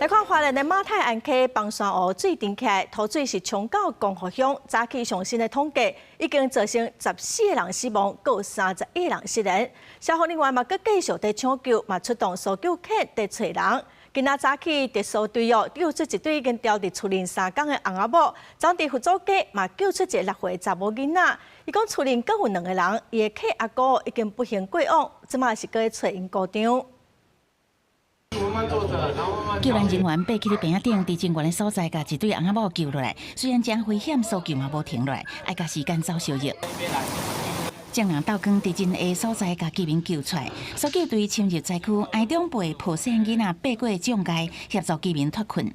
來看花蓮的馬太鞍溪崩山湖水漲起來，土水是衝到光復鄉。早起上新的統計，已經造成14個人死亡，閣有31個人失聯。消防人員嘛，閣繼續佇搶救，嘛出動搜救犬佇揣人。今仔早起，特搜隊哦救出一對已經牢佇厝內3工的翁仔某，昨佇佛祖街嘛救出一個6歲查某囡仔。伊講厝內閣有兩個人，伊的契阿姑已經不幸過往，這馬是閣咧揣𪜶姑丈。救援人員爬起佇棚仔頂，佇真懸的所在，共一對翁仔某救落來。雖然誠危險，搜救嘛無停落來，愛共時間走相約。眾人鬥光佇真下所在，共居民救出來。搜救隊深入災區，挨長輩抱細漢囡仔爬過障礙，協助居民脫困。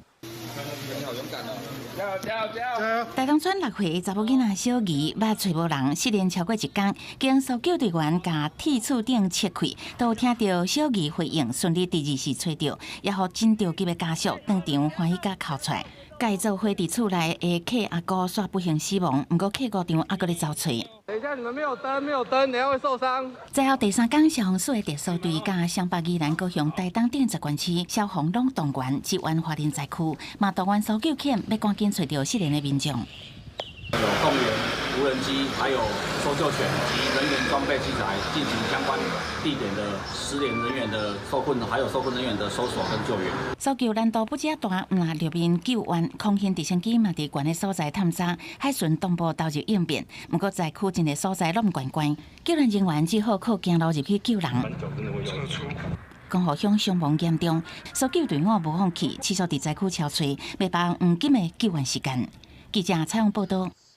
大東村6歲的查某囡仔小儀，捌揣無人，失聯超過一工，經搜救隊員共鐵厝頂切開，都聽著小儀回應，順利佇二時揣著，也予真著急的家屬當場歡喜共哭出來。共伊做伙佇厝內的契阿姑煞不幸死亡，毋過契姑丈猶閣咧走揣。等一下，你們沒有燈，沒有燈，等下會受傷。災後第三工，消防署的特搜隊佮雙北宜蘭高雄台東等10縣市消防攏動員支援花蓮災區，嘛動員搜救犬，欲趕緊揣著失聯的民眾。有動員無人機，還有搜救犬及人員裝備器材，進行相關地點的失聯人員的受困，還有受困人員的搜索跟救援。搜救難度不只大，毋但陸面救援，空運直升機嘛佇懸的所在探查，海巡同步投入應變。毋過災區真濟所在攏懸懸，救援人員只好靠行路入去救人。光復鄉傷亡嚴重，搜救隊伍無放棄，持續佇災區搜揣，欲把握黃金的救援時間。記者採訪報道。